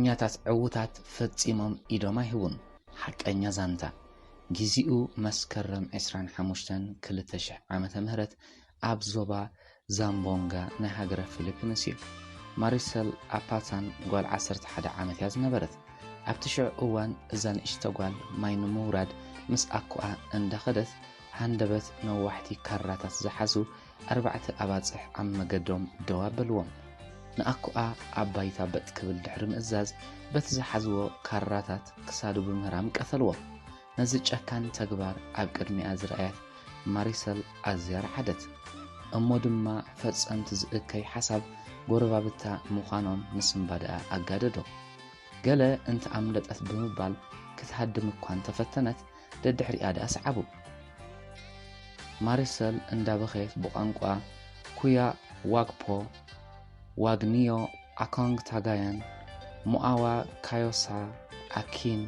ኛታት ዕዉታት ፈጺሞም ኢዶም ኣይህቡን። ሓቀኛ ዛንታ። ጊዜኡ መስከረም ዕስራን ሓሙሽተን ክልተ ሽሕ ዓመተ ምህረት ኣብ ዞባ ዛምቦንጋ ናይ ሃገረ ፊሊፒንስ እዩ። ማሪሰል ኣፓታን ጓል ዓሰርተ ሓደ ዓመት እያ ዝነበረት። ኣብቲ ሽዑ እዋን እዛ ንእሽቶ ጓል ማይ ንምውራድ ምስ ኣኩኣ እንዳኸደት ሃንደበት ነዋሕቲ ካራታት ዝሓዙ ኣርባዕተ ኣባጽሕ ኣብ መገዶም ደው ኣበልዎም። ንኣኩኣ ኣብ ባይታ በጥ ክብል ድሕሪ ምእዛዝ በቲ ዝሓዝዎ ካራታት ክሳዱ ብምህራም ቀተልዎ። ነዚ ጨካን ተግባር ኣብ ቅድሚኣ ዝረኣየት ማሪሰል ኣዝያ ረዓደት። እሞ ድማ ፈጸምቲ ዝእከይ ሓሳብ ጎረባብታ ምዃኖም ምስንባደኣ ኣጋደዶ። ገለ እንተ ኣምለጠት ብምባል ክትሃድም እኳ እንተፈተነት ደድሕሪኣ ደኣ ሰዓቡ። ማሪሰል እንዳበኸየት ብቋንቋ ኩያ ዋግፖ ዋግኒዮ ኣኮንግ ታጋያን ሙኣዋ ካዮሳ ኣኪን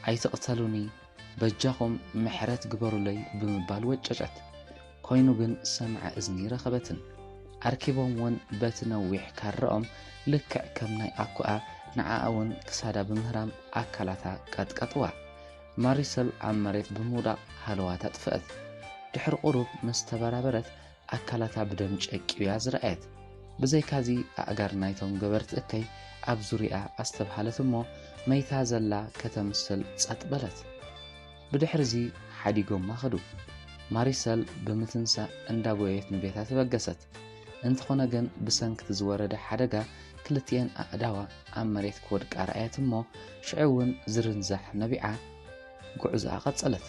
ኣይትቕተሉኒ በጃኹም ምሕረት ግበሩለይ ብምባል ወጨጨት። ኮይኑ ግን ሰምዐ እዝኒ ረኸበትን። ኣርኪቦም እውን በቲ ነዊሕ ካረኦም ልክዕ ከም ናይ ኣኩኣ ንዓኣ እውን ክሳዳ ብምህራም ኣካላታ ቀጥቀጥዋ። ማሪሰል ኣብ መሬት ብምውዳቕ ሃለዋታ ጥፍአት። ድሕሪ ቁሩብ ምስ ተበራበረት ኣካላታ ብደም ጨቂውያ ዝረኣየት። ብዘይካዚ ኣእጋር ናይቶም ገበርቲ እከይ ኣብ ዙሪኣ ኣስተብሃለት እሞ መይታ ዘላ ከተምስል ጸጥ በለት። ብድሕርዚ ሓዲጎማ ኸዱ። ማሪሰል ብምትንሳእ እንዳጎየት ንቤታ ተበገሰት። እንተኾነ ግን ብሰንክቲ ዝወረደ ሓደጋ ክልቲኤን ኣእዳዋ ኣብ መሬት ክወድቃ ረኣየት እሞ ሽዑ እውን ዝርንዛሕ ነቢዓ ጉዕዞኣ ቀጸለት።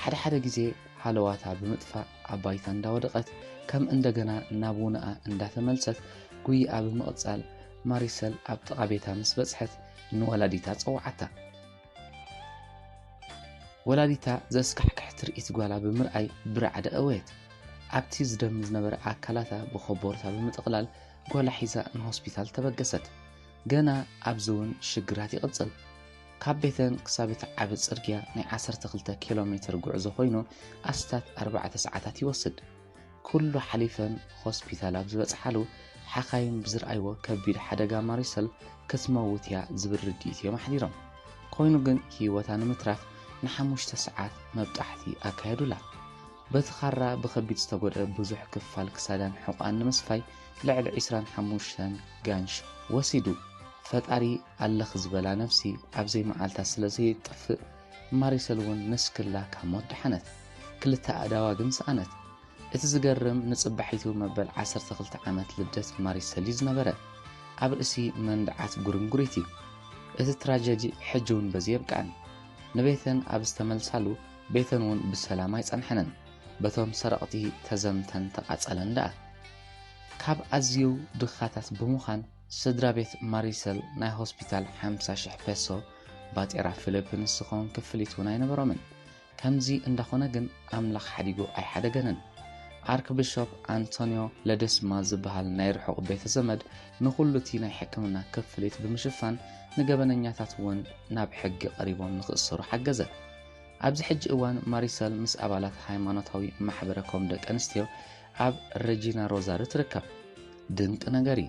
ሓደ ሓደ ግዜ ሃለዋታ ብምጥፋእ ኣብ ባይታ እንዳወደቐት ከም እንደገና ናብ ውነኣ እንዳተመልሰት ጉይኣ ብምቕጻል ማሪሰል ኣብ ጥቓ ቤታ ምስ በጽሐት ንወላዲታ ጸውዓታ። ወላዲታ ዘስካሕክሕ ትርኢት ጓላ ብምርኣይ ብራዕደ እወየት። ኣብቲ ዝደሚ ዝነበረ ኣካላታ ብኮቦርታ ብምጥቕላል ጓላ ሒዛ ንሆስፒታል ተበገሰት። ገና ኣብዚ እውን ሽግራት ይቕጽል። ካብ ቤተን ክሳብ እቲ ዓቢ ጽርግያ ናይ ዓሰርተ ክልተ ኪሎ ሜትር ጉዕዞ ኮይኑ ኣስታት ኣርባዕተ ሰዓታት ይወስድ። ኩሉ ሓሊፈን ሆስፒታል ኣብ ዝበጽሓሉ ሓኻይም ብዝረኣይዎ ከቢድ ሓደጋ ማሪሰል ክትመውት እያ ዝብል ርድኢት እዮም ኣሕዲሮም። ኮይኑ ግን ህይወታ ንምትራፍ ንሓሙሽተ ሰዓት መብጣሕቲ ኣካየዱላ። በቲ ካራ ብኸቢድ ዝተጎድአ ብዙሕ ክፋል ክሳዳን ሕቖኣን ንምስፋይ ልዕሊ ዕስራን ሓሙሽተን ጋንሽ ወሲዱ። ፈጣሪ ኣለኺ ዝበላ ነፍሲ ኣብ ዘይመዓልታ ስለ ዘይጠፍእ ማሪሰል እውን ንስክላ ካብ ሞት ደሓነት። ክልተ ኣእዳዋ ግን ሰኣነት። እቲ ዝገርም ንጽባሒቱ መበል ዓሰርተ ክልተ ዓመት ልደት ማሪሰል እዩ ዝነበረ። ኣብ ርእሲ መንድዓት ጉርንጉሪት እዩ። እቲ ትራጀዲ ሕጂ እውን በዚ የብቅዐን። ንቤተን ኣብ ዝተመልሳሉ ቤተን እውን ብሰላም ኣይጸንሐንን። በቶም ሰረቕቲ ተዘምተን ተቓጸለን ደኣ። ካብ ኣዝዩ ድኻታት ብምዃን ስድራ ቤት ማሪሰል ናይ ሆስፒታል ሓምሳ ሽሕ ፔሶ ባጤራ ፊሊፒንስ ዝኸውን ክፍሊት እውን ኣይነበሮምን። ከምዚ እንዳኾነ ግን ኣምላኽ ሓዲጉ ኣይሓደገንን። ኣርክቢሾፕ ኣንቶኒዮ ለደስማ ዝበሃል ናይ ርሑቕ ቤተ ዘመድ ንኹሉ እቲ ናይ ሕክምና ክፍሊት ብምሽፋን ንገበነኛታት እውን ናብ ሕጊ ቀሪቦም ንክእሰሩ ሓገዘ። ኣብዚ ሕጂ እዋን ማሪሰል ምስ ኣባላት ሃይማኖታዊ ማሕበረ ኮም ደቂ ኣንስትዮ ኣብ ረጂና ሮዛሪ ትርከብ። ድንቂ ነገር እዩ።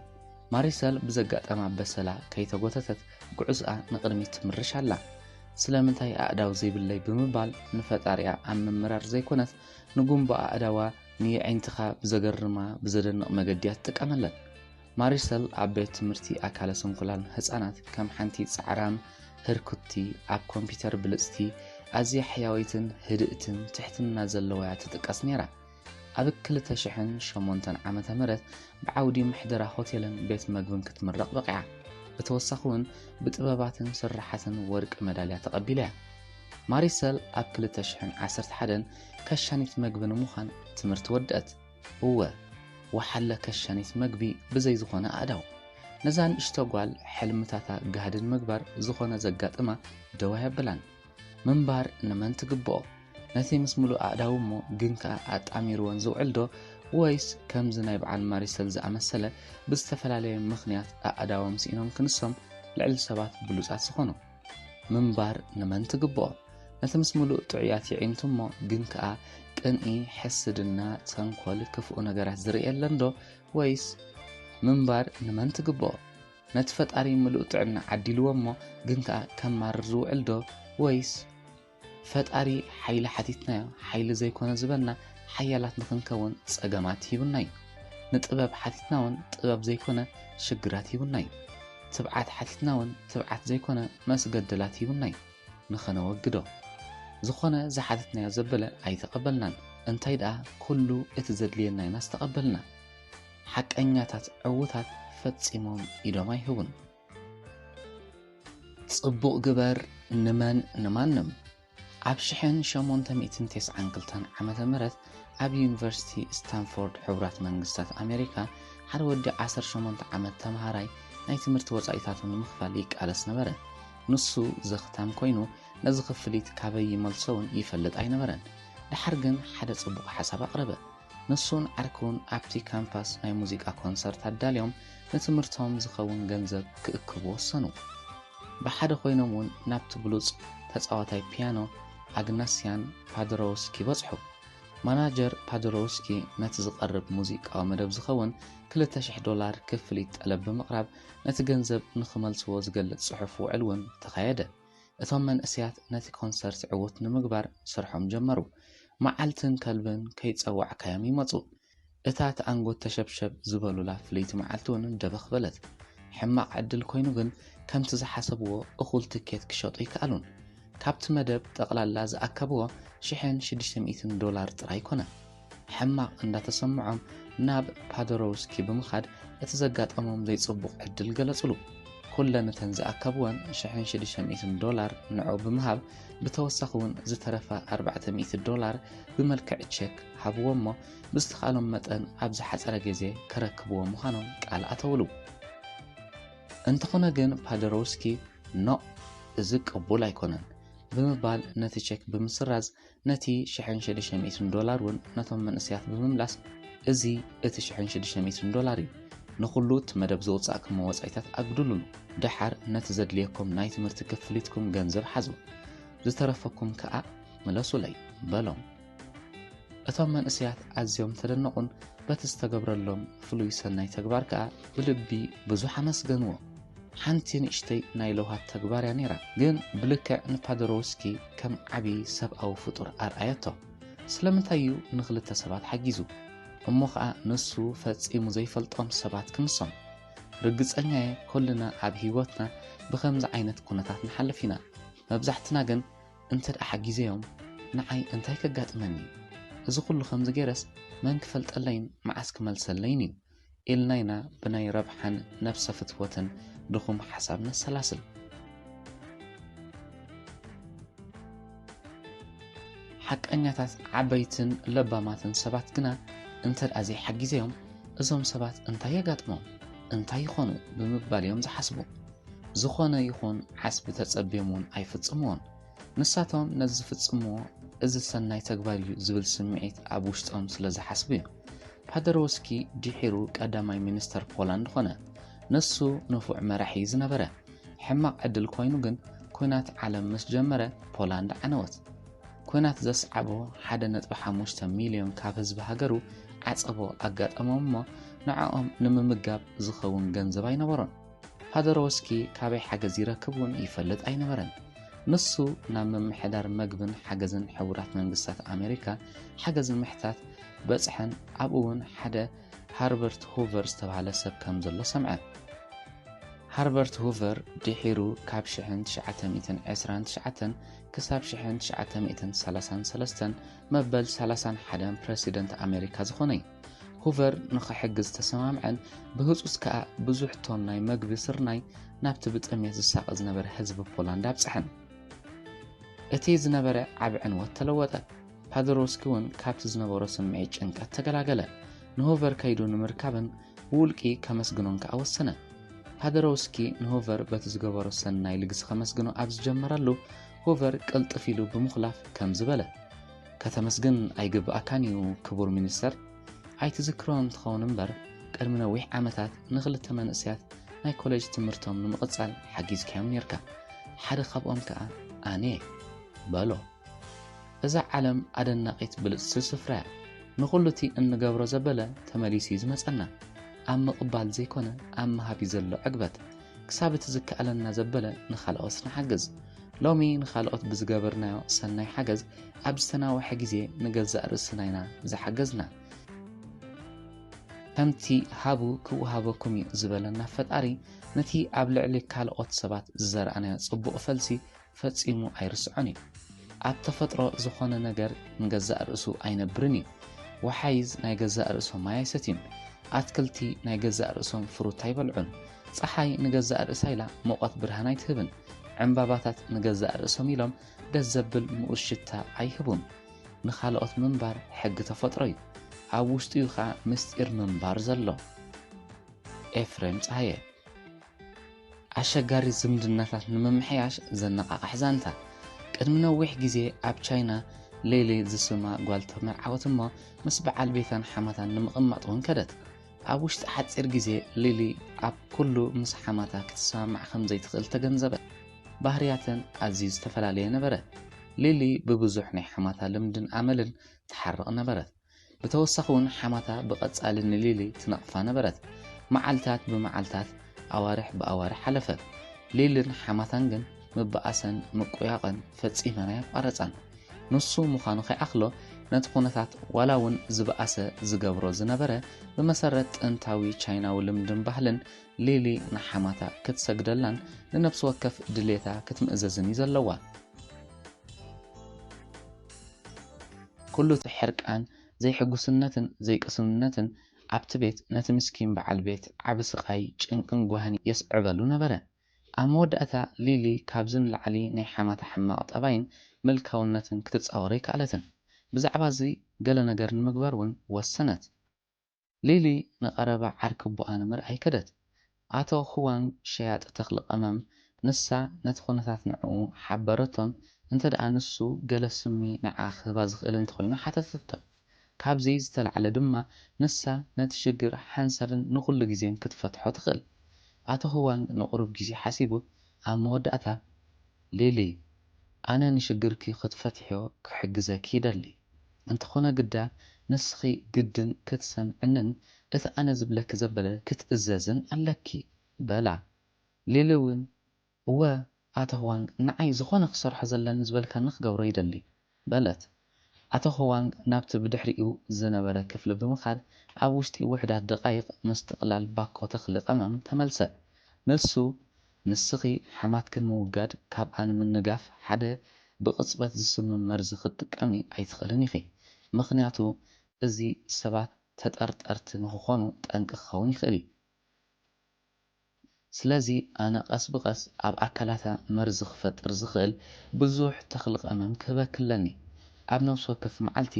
ማሪሰል ብዘጋጠማ በሰላ ከይተጎተተት ጉዕዝኣ ንቕድሚት ትምርሽ ኣላ። ስለምንታይ ኣእዳው ዘይብለይ ብምባል ንፈጣሪኣ ኣብ ምምራር ዘይኮነት ንጉንቦ ኣእዳዋ ንየዒንትኻ ብዘገርማ ብዘደንቕ መገዲ እያ ትጥቀመለን። ማሪሰል ኣብ ቤት ትምህርቲ ኣካለ ስንኩላን ህጻናት ከም ሓንቲ ጻዕራም ህርኩቲ ኣብ ኮምፒተር ብልጽቲ ኣዝያ ሕያወይትን ህድእትን ትሕትና ዘለዋ እያ ትጥቀስ ነይራ። ኣብ ክልተ ሽሕን ሸሞንተን ዓመተ ምህረት ብዓውዲ ምሕደራ ሆቴልን ቤት መግብን ክትምረቕ በቒዓ። ብተወሳኺ እውን ብጥበባትን ስርሓትን ወርቂ መዳልያ ተቐቢላ እያ። ማሪሰል ኣብ ክልተ ሽሕን ዓሰርተ ሓደን ከሻኒት መግቢ ንምዃን ትምህርቲ ወደአት። እወ፣ ወሓለ ከሻኒት መግቢ ብዘይ ዝኾነ ኣእዳው። ነዛ ንእሽቶ ጓል ሕልምታታ ጋህዲ ንምግባር ዝኾነ ዘጋጥማ ደው ኣየብላን። ምንባር ንመን ትግብኦ? ነቲ ምስ ምሉእ ኣእዳው እሞ ግን ከኣ ኣጣሚርወን ዝውዕል ዶ? ወይስ ከምዚ ናይ በዓል ማሪሰል ዝኣመሰለ ብዝተፈላለየ ምኽንያት ኣእዳዎም ስኢኖም ክንሶም ልዕሊ ሰባት ብሉጻት ዝኾኑ? ምንባር ንመን ትግብኦ? ነቲ ምስ ምሉእ ጥዑያት የዒንቱ እሞ ግን ከኣ ቅንኢ፣ ሕስድና፣ ተንኮል፣ ክፉእ ነገራት ዝርእየለን ዶ? ወይስ ምንባር ንመን ትግብኦ? ነቲ ፈጣሪ ምሉእ ጥዕና ዓዲልዎ እሞ ግን ከኣ ከማርር ዝውዕል ዶ? ወይስ ፈጣሪ ሓይሊ ሓቲትናዮ ሓይሊ ዘይኮነ ዝበልና ሓያላት ንኽንከውን ጸገማት ሂቡና እዩ። ንጥበብ ሓቲትና እውን ጥበብ ዘይኮነ ሽግራት ሂቡና እዩ። ትብዓት ሓቲትና እውን ትብዓት ዘይኮነ መስገደላት ሂቡና እዩ። ንኸነወግዶ ዝኾነ ዝሓተትናዮ ዘበለ ኣይተቐበልናን። እንታይ ደኣ ኩሉ እቲ ዘድልየና ኢና ዝተቐበልና። ሓቀኛታት ዕዉታት ፈጺሞም ኢዶም ኣይህቡን። ጽቡቕ ግበር ንመን ንማንም። ኣብ ሽሕን ሸሞንተ ሚእትን ተስዓን ክልተን ዓመተ ምህረት ኣብ ዩኒቨርሲቲ ስታንፎርድ ሕቡራት መንግስታት ኣሜሪካ ሓደ ወዲ ዓሰርተ ሸሞንተ ዓመት ተምሃራይ ናይ ትምህርቲ ወጻኢታቱ ንምኽፋል ይቃለስ ነበረ። ንሱ ዘኽታም ኮይኑ ነዚ ክፍሊት ካበይ ይመልሶ እውን ይፈልጥ ኣይነበረን። ደሓር ግን ሓደ ጽቡቕ ሓሳብ ኣቕረበ። ንሱን ዓርኩን ኣብቲ ካምፓስ ናይ ሙዚቃ ኮንሰርት ኣዳልዮም ንትምህርቶም ዝኸውን ገንዘብ ክእክቡ ወሰኑ። ብሓደ ኮይኖም እውን ናብቲ ብሉጽ ተጻዋታይ ፒያኖ ኣግናስያን ፓደሮውስኪ በጽሑ። ማናጀር ፓደሮውስኪ ነቲ ዝቐርብ ሙዚቃዊ መደብ ዝኸውን ክልተ ሽሕ ዶላር ክፍሊት ጠለብ ብምቕራብ ነቲ ገንዘብ ንኽመልስዎ ዝገልጽ ጽሑፍ ውዕል እውን ተኻየደ። እቶም መንእሰያት ነቲ ኮንሰርት ዕዉት ንምግባር ስርሖም ጀመሩ። መዓልትን ከልብን ከይጸዋዕካዮም ይመጹ። እታ ተኣንጎት ተሸብሸብ ዝበሉላ ፍልይቲ መዓልቲ እውን ደበኽ በለት። ሕማቕ ዕድል ኮይኑ ግን ከምቲ ዝሓሰብዎ እኹል ትኬት ክሸጡ ኣይከኣሉን። ካብቲ መደብ ጠቕላላ ዝኣከብዎ ሽሕን ሽዱሽተ ሚእትን ዶላር ጥራይ ኮነ። ሕማቕ እንዳተሰምዖም ናብ ፓደሮውስኪ ብምኻድ እቲ ዘጋጠሞም ዘይጽቡቕ ዕድል ገለጹሉ። ኩለን እተን ዝኣከብወን ሽሕን ሽዱሽተ ሚእትን ዶላር ንዑ ብምሃብ ብተወሳኺ እውን ዝተረፋ ኣርባዕተ ሚእቲ ዶላር ብመልክዕ ቸክ ሃብዎ እሞ ብዝተኻሎም መጠን ኣብ ዝሓጸረ ግዜ ከረክብዎ ምዃኖም ቃል ኣተውሉ። እንተኾነ ግን ፓደሮውስኪ ኖ፣ እዚ ቅቡል ኣይኮነን ብምባል ነቲ ቸክ ብምስራዝ ነቲ ሽሕን ሽዱሽተ ሚእትን ዶላር እውን ነቶም መንእሰያት ብምምላስ እዚ እቲ ሽሕን ሽዱሽተ ሚእትን ዶላር እዩ። ንኹሉ እቲ መደብ ዘውጻእኩሞ ወጻኢታት ኣጉድሉሉ። ደሓር ነቲ ዘድልየኩም ናይ ትምህርቲ ክፍሊትኩም ገንዘብ ሓዙ። ዝተረፈኩም ከኣ ምለሱለይ በሎም። እቶም መንእሰያት ኣዝዮም ተደነቑን በቲ ዝተገብረሎም ፍሉይ ሰናይ ተግባር ከኣ ብልቢ ብዙሕ ኣመስገንዎ። ሓንቲ ንእሽተይ ናይ ለውሃት ተግባር እያ ነይራ፣ ግን ብልክዕ ንፓደሮውስኪ ከም ዓቢ ሰብኣዊ ፍጡር ኣርኣየቶ። ስለምንታይ እዩ ንኽልተ ሰባት ሓጊዙ? እሞ ኸኣ ንሱ ፈጺሙ ዘይፈልጦም ሰባት ክንሶም። ርግጸኛየ ኩልና ኣብ ህይወትና ብኸምዚ ዓይነት ኩነታት ንሓልፍ ኢና። መብዛሕትና ግን እንተ ደኣ ሓጊዘዮም ንዓይ እንታይ ከጋጥመኒ? እዚ ኩሉ ከምዚ ገይረስ መን ክፈልጠለይን መዓስ ክመልሰለይን እዩ? ኢልና ኢና ብናይ ረብሓን ነብሰ ፍትወትን ድኹም ሓሳብ ነሰላስል። ሓቀኛታት ዓበይትን ለባማትን ሰባት ግና እንተ ደኣ ዘይሓጊዘዮም እዞም ሰባት እንታይ የጋጥሞም? እንታይ ይኾኑ? ብምባል እዮም ዝሓስቡ። ዝኾነ ይኹን ዓስቢ ተጸብዮም እውን ኣይፍጽምዎን። ንሳቶም ነዚ ዝፍጽምዎ እዚ ሰናይ ተግባር እዩ ዝብል ስምዒት ኣብ ውሽጦም ስለ ዝሓስቡ እዩ። ፓደሮውስኪ ድሒሩ ቀዳማይ ሚኒስተር ፖላንድ ኾነ። ንሱ ንፉዕ መራሒ እዩ ዝነበረ። ሕማቕ ዕድል ኮይኑ ግን ኲናት ዓለም ምስ ጀመረ ፖላንድ ዓነወት። ኲናት ዘስዓቦ ሓደ ነጥቢ ሓሙሽተ ሚልዮን ካብ ህዝቢ ሃገሩ ዓጸቦ ኣጋጠሞም እሞ ንዕኦም ንምምጋብ ዝኸውን ገንዘብ ኣይነበሮን። ፓደሮውስኪ ካበይ ሓገዝ ይረክብ እውን ይፈልጥ ኣይነበረን። ንሱ ናብ ምምሕዳር መግብን ሓገዝን ሕቡራት መንግስታት ኣሜሪካ ሓገዝ ንምሕታት በጽሐን ኣብኡ እውን ሓደ ሃርበርት ሁቨር ዝተባህለ ሰብ ከም ዘሎ ሰምዐ። ሃርበርት ሁቨር ድሒሩ ካብ ሽሕን ትሽዓተ ሚእትን ዕስራን ትሽዓተን ክሳብ ሽሕን ትሽዓተ ሚእትን ሰላሳን ሰለስተን መበል ሰላሳን ሓደን ፕረሲደንት ኣሜሪካ ዝኾነ እዩ። ሁቨር ንኽሕግዝ ተሰማምዐን ብህጹጽ ከኣ ብዙሕ ቶን ናይ መግቢ ስርናይ ናብቲ ብጥሜት ዝሳቐ ዝነበረ ህዝቢ ፖላንድ ኣብጽሐን። እቲ ዝነበረ ዓቢ ዕንወት ተለወጠ። ፓደሮውስኪ እውን ካብቲ ዝነበሮ ስምዒት ጭንቀት ተገላገለ። ንሁቨር ከይዱ ንምርካብን ብውልቂ ከመስግኖን ከኣ ወሰነ። ፓደሮውስኪ ንሁቨር በቲ ዝገበሮ ሰናይ ልግሲ ከመስግኖ ኣብ ዝጀመረሉ፣ ሁቨር ቅልጥፍ ኢሉ ብምኹላፍ ከምዚ በለ፣ "ከተመስግን ኣይግብኣካን እዩ ክቡር ሚኒስተር። ኣይትዝክሮን ትኸውን እምበር ቅድሚ ነዊሕ ዓመታት ንኽልተ መንእሰያት ናይ ኮሌጅ ትምህርቶም ንምቕጻል ሓጊዝካዮም ኔርካ። ሓደ ካብኦም ከኣ ኣነ እየ" በሎ። እዛ ዓለም ኣደናቒት ብልጽቲ ስፍራ እያ። ንኹሉ እቲ እንገብሮ ዘበለ ተመሊሱ እዩ ዝመጸና። ኣብ ምቕባል ዘይኮነ ኣብ ምሃብ እዩ ዘሎ ዕግበት። ክሳብ እቲ ዝከኣለና ዘበለ ንኻልኦት ንሓግዝ። ሎሚ ንኻልኦት ብዝገበርናዮ ሰናይ ሓገዝ ኣብ ዝተናወሐ ግዜ ንገዛእ ርእስና ኢና ዝሓገዝና። ከምቲ ሃቡ ክወሃበኩም እዩ ዝበለና ፈጣሪ፣ ነቲ ኣብ ልዕሊ ካልኦት ሰባት ዝዘራእናዮ ጽቡቕ ፈልሲ ፈጺሙ ኣይርስዖን እዩ። ኣብ ተፈጥሮ ዝኾነ ነገር ንገዛእ ርእሱ ኣይነብርን እዩ። ወሓይዝ ናይ ገዛእ ርእሶም ማይ ኣይሰትዩን። ኣትክልቲ ናይ ገዛእ ርእሶም ፍሩት ኣይበልዑን። ጸሓይ ንገዛእ ርእሳ ኢላ ሙቐት ብርሃን ኣይትህብን። ዕምባባታት ንገዛእ ርእሶም ኢሎም ደስ ዘብል ምኡዝ ሽታ ኣይህቡን። ንኻልኦት ምንባር ሕጊ ተፈጥሮ እዩ። ኣብ ውሽጡ እዩ ኸኣ ምስጢር ምንባር ዘሎ። ኤፍሬም ጸሃየ። ኣሸጋሪ ዝምድናታት ንምምሕያሽ ዘነቓቕሕ ዛንታ። ቅድሚ ነዊሕ ግዜ ኣብ ቻይና ሌሊ ዝስማ ጓል ተመርዓወት እሞ ምስ በዓል ቤታን ሓማታን ንምቕማጥ እውን ከደት። ኣብ ውሽጢ ሓጺር ግዜ ሊሊ ኣብ ኩሉ ምስ ሓማታ ክትሰማማዕ ከም ዘይትኽእል ተገንዘበት። ባህርያተን ኣዝዩ ዝተፈላለየ ነበረ። ሊሊ ብብዙሕ ናይ ሓማታ ልምድን ኣመልን ትሓርቕ ነበረት። ብተወሳኺ እውን ሓማታ ብቐጻሊ ንሊሊ ትነቕፋ ነበረት። መዓልታት ብመዓልታት፣ ኣዋርሕ ብኣዋርሕ ሓለፈ። ሊልን ሓማታን ግን ምብኣሰን ምቁያቐን ፈጺመን ኣየቋረጻን። ንሱ ምዃኑ ከይኣኽሎ፣ ነቲ ኩነታት ዋላ እውን ዝበኣሰ ዝገብሮ ዝነበረ፣ ብመሰረት ጥንታዊ ቻይናዊ ልምድን ባህልን ሊሊ ንሓማታ ክትሰግደላን ንነፍሲ ወከፍ ድሌታ ክትምእዘዝን እዩ ዘለዋ። ኩሉ እቲ ሕርቃን፣ ዘይሕጉስነትን ዘይቅስንነትን ኣብቲ ቤት ነቲ ምስኪን በዓል ቤት ዓቢ ስቓይ፣ ጭንቅን ጓህን የስዕበሉ ነበረ። ኣብ መወዳእታ ሊሊ ካብዚ ንላዕሊ ናይ ሓማታ ሕማቕ ጠባይን ምልካውነትን ክትጻወር ኣይከኣለትን። ብዛዕባ እዚ ገለ ነገር ንምግባር እውን ወሰነት። ሊሊ ንቐረባ ዓርኪ ኣቦኣ ንምርኣይ ከደት። ኣቶ ሁዋንግ ሸያጢ ተኽሊ ቀመም፣ ንሳ ነቲ ኩነታት ንዕኡ ሓበረቶን እንተ ደኣ ንሱ ገለ ስሚ ንዓ ክህባ ዝኽእል እንተኾይኑ ሓተተቶ። ካብዚ ዝተላዕለ ድማ ንሳ ነቲ ሽግር ሓንሳብን ንኹሉ ግዜን ክትፈትሖ ትኽእል። ኣቶ ሁዋንግ ንቑሩብ ግዜ ሓሲቡ ኣብ መወዳእታ፣ ሊሊ፣ ኣነ ንሽግርኪ ክትፈትሕዮ ክሕግዘኪ ይደሊ። እንተኾነ ግዳ ንስኺ ግድን ክትሰምዕንን እቲ ኣነ ዝብለኪ ዘበለ ክትእዘዝን ኣለኪ፣ በላ። ሊሊ እውን፣ እወ፣ ኣቶ ሁዋንግ፣ ንዓይ ዝኾነ ክሰርሖ ዘለኒ ዝበልካኒ ክገብሮ ይደሊ፣ በለት። ኣቶ ሁዋንግ ናብቲ ብድሕሪኡ ዝነበረ ክፍሊ ብምኻድ ኣብ ውሽጢ ውሑዳት ደቓይቕ ምስ ጥቕላል ባኮ ተኽሊ ቀመም ተመልሰ። ንሱ፣ ንስኺ ሓማትኪ ንምውጋድ ካብኣ ንምንጋፍ ሓደ ብቕጽበት ዝስምም መርዚ ክትጥቀሚ ኣይትኽእልን ኢኺ፣ ምኽንያቱ እዚ ሰባት ተጠርጠርቲ ንኽኾኑ ጠንቂ ክኸውን ይኽእል እዩ። ስለዚ ኣነ ቀስ ብቐስ ኣብ ኣካላታ መርዚ ክፈጥር ዝኽእል ብዙሕ ተኽሊ ቀመም ክህበኪ ኣለኒ። ኣብ ነፍሲ ወከፍ መዓልቲ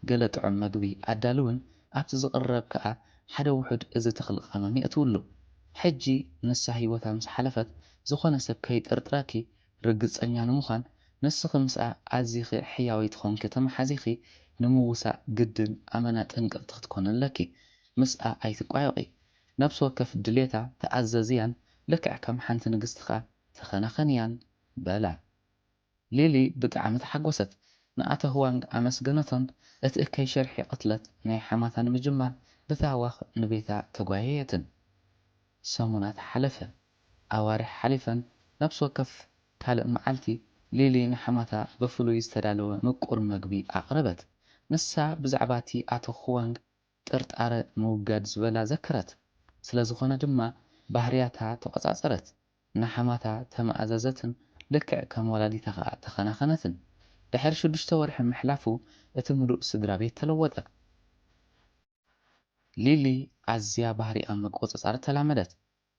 ገለ ጥዑም መግቢ ኣዳልውን ኣብቲ ዝቕረብ ከኣ ሓደ ውሑድ እዚ ተኽሊ ቀመም የእትውሉ። ሕጂ ንሳ ህይወታ ምስ ሓለፈት ዝኾነ ሰብ ከይጥርጥረኪ ርግጸኛ ንምዃን ንስኺ ምስኣ ኣዚኺ ሕያወይቲ ኮንኪ ተመሓዚኺ ንምውሳእ ግድን ኣመና ጥንቅቕቲ ክትኮኒ ኣለኪ። ምስኣ ኣይትቋየቒ። ነፍሲ ወከፍ ድሌታ ተኣዘዝያን ልክዕ ከም ሓንቲ ንግስቲ ከኣ ተኸናኸንያን በላ። ሊሊ ብጣዕሚ ተሓጎሰት። ንኣቶ ህዋንግ ኣመስገነቶን እቲ እከይ ሽርሒ ቅትለት ናይ ሓማታ ንምጅማር ብታህዋኽ ንቤታ ተጓየየትን። ሰሙናት ሓለፈ። ኣዋርሕ ሓሊፈን ነፍሲ ወከፍ ካልእ መዓልቲ ሊሊ ንሓማታ ብፍሉይ ዝተዳለወ ምቁር መግቢ ኣቕረበት። ንሳ ብዛዕባ እቲ ኣቶ ህዋንግ ጥርጣረ ምውጋድ ዝበላ ዘከረት። ስለ ዝኾነ ድማ ባህርያታ ተቖጻጸረት። ንሓማታ ተመኣዘዘትን ልክዕ ከም ወላዲታ ከኣ ተኸናኸነትን። ድሕሪ ሽዱሽተ ወርሒ ምሕላፉ እቲ ምሉእ ስድራ ቤት ተለወጠ። ሊሊ ኣዝያ ባህሪኣ ምቁጽጻር ተላመደት።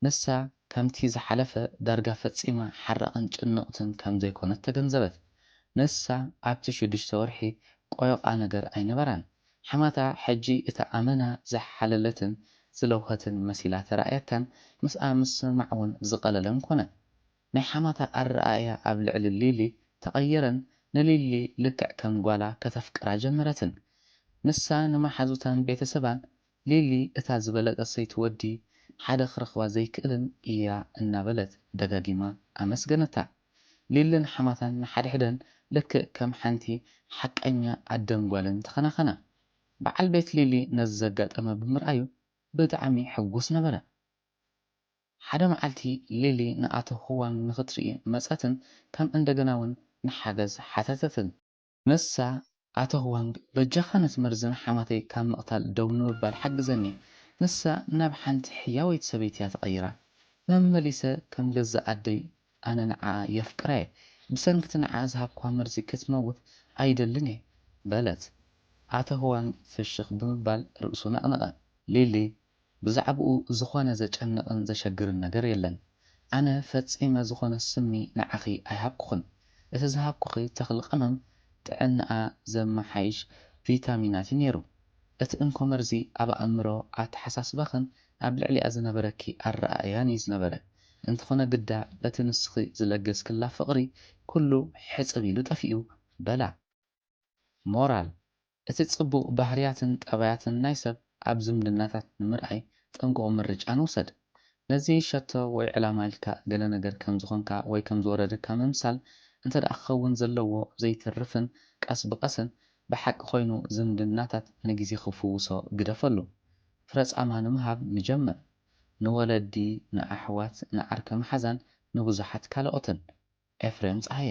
ንሳ ከምቲ ዝሓለፈ ዳርጋ ፈጺማ ሓራቕን ጭንቕትን ከም ዘይኮነት ተገንዘበት። ንሳ ኣብቲ ሽዱሽተ ወርሒ ቆዮቓ ነገር ኣይነበራን። ሓማታ ሕጂ እታ ኣመና ዝሓለለትን ዝለውሀትን መሲላ ተራእያታን ምስኣ ምስማዕ እውን ዝቐለለን ኮነ። ናይ ሓማታ ኣረኣእያ ኣብ ልዕሊ ሊሊ ተቐየረን ንሊሊ ልክዕ ከም ጓላ ከተፍቅራ ጀመረትን። ንሳ ንመሓዙታን ቤተሰባን ሊሊ እታ ዝበለጸ ሰይቲ ወዲ ሓደ ክረኽባ ዘይክእልን እያ እናበለት ደጋጊማ ኣመስገነታ። ሊልን ሓማታን ንሓድሕደን ልክእ ከም ሓንቲ ሓቀኛ ኣደን ጓልን ተኸናኸና። በዓል ቤት ሊሊ ነዚ ዘጋጠመ ብምርኣዩ ብጣዕሚ ሕጉስ ነበረ። ሓደ መዓልቲ ሊሊ ንኣቶ ሁዋንግ ንኽትርኢ መጸትን ከም እንደገና እውን ንሓገዝ ሓተተትን። ንሳ፣ ኣቶ ሁዋንግ፣ በጃኻ ነቲ መርዚ ንሓማተይ ካብ ምቕታል ደው ንምባል ሓግዘኒ። ንሳ ናብ ሓንቲ ሕያወይቲ ሰበይቲ እያ ተቐይራ። መመሊሰ ከም ገዛእ ኣደይ ኣነ ንዓኣ የፍቅራ እየ። ብሰንኪ እቲ ንዓኣ ዝሃብክዋ መርዚ ክትመውት ኣይደልን እየ፣ በለት። ኣቶ ሁዋንግ ፍሽኽ ብምባል ርእሱ ነቕነቐ። ሊሊ፣ ብዛዕባኡ ዝኾነ ዘጨንቕን ዘሸግርን ነገር የለን። ኣነ ፈጺመ ዝኾነ ስሚ ንዓኺ ኣይሃብኩኽን። እቲ ዝሃብኩኺ ተኽሊ ቀመም ጥዕናኣ ዘመሓይሽ ቪታሚናት እዩ ነይሩ። እቲ እንኮ መርዚ ኣብ ኣእምሮ ኣተሓሳስባኽን ኣብ ልዕሊኣ ዝነበረኪ ኣረኣእያን እዩ ዝነበረ። እንተኾነ ግዳ በቲ ንስኺ ዝለገስክላ ፍቕሪ ኩሉ ሕጽብ ኢሉ ጠፊኡ በላ። ሞራል፣ እቲ ጽቡቕ ባህርያትን ጠባያትን ናይ ሰብ ኣብ ዝምድናታት ንምርኣይ ጥንቁቕ ምርጫ ንውሰድ። ነዚ ሸቶ ወይ ዕላማ ኢልካ ገለ ነገር ከም ዝኾንካ ወይ ከም ዝወረደካ ምምሳል እንተ ደኣ ክኸውን ዘለዎ ዘይተርፍን ቀስ ብቐስን ብሓቂ ኮይኑ ዝምድናታት ንግዜ ክፍውሶ ግደፈሉ። ፍረ ጻማ ንምሃብ ንጀምር። ንወለዲ፣ ንኣሕዋት፣ ንዓርከ መሓዛን ንብዙሓት ካልኦትን። ኤፍሬም ጸሃየ።